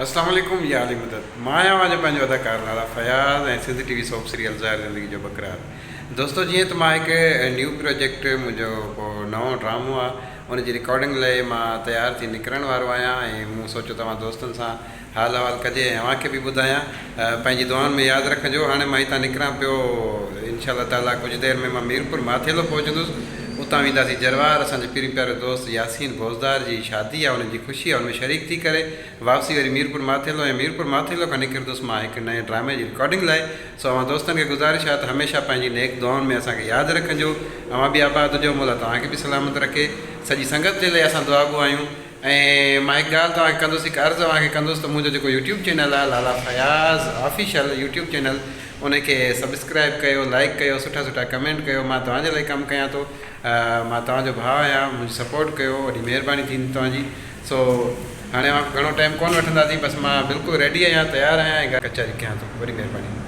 اسلام عليڪم يا علي مدد مان آهيان اوهان جو پنهنجو اداڪار Lala Fayaz ۽ Sindh T V soap serial زهر زندگي جو ٻڪرار دوستو جيئن ته مان هڪ نيو پروجيڪٽ منهنجو ڪو نئون ڊرامو آهي ان جي رڪارڊنگ لئي مان تيار ٿي نڪرڻ وارو آهيان ۽ مون سوچيو ته اوهان دوستن سان حال احوال ڪجي ۽ اوهان کي به ٻڌايان. پنهنجي دعائن ۾ ياد رکجو. هاڻي مان هتان نڪران پيو. انشاء الله تعاليٰ ڪجهه دير ۾ مان ميرپور ماٿيلو پهچندس. اتان وينداسين جروار. اسان جي پرين پياري دوست ياسين بوزدار جي شادي آهي ان جي خوشي آهي ان ۾ شريڪ ٿي ڪري واپسي وري ميرپور ماٿيلو ۽ ميرپور ماٿيلو کان نڪرندس مان هڪ نئين ڊرامي جي رڪارڊنگ لاء. سو اوهان دوستن کي گذارش آهي ته هميشه پنهنجي نيڪ دعائن ۾ اسان کي ياد رکنجو. اوهان به آباد هجو. مولا توهان کي به سلامت رکي. سڄي سنگت جي لئي اسان دعاگو آهيون. ۽ مان هڪ ڳالهه توهان کي ڪندس هڪ عرض اوهان کي ڪندس ته منهنجو جيڪو يوٽيوب چينل آهي Lala Fayaz official YouTube channel ان کي سبسڪرائب ڪيو لائيڪ ڪيو سٺا سٺا ڪمينٽ ڪيو مان توهان جي لاء ڪم ڪيان ٿو مان توهان جو ڀاء آهيان منهنجي سپورٽ ڪيو وڏي مهرباني ٿيندي توهان جي سو هاڻي اوهان کان گهڻو ٽائيم ڪونه وٺنداسين بس مان بلڪل ريڊي آهيان تيار آهيان ۽ ڪچهري ڪيان ٿو وڏي مهرباني.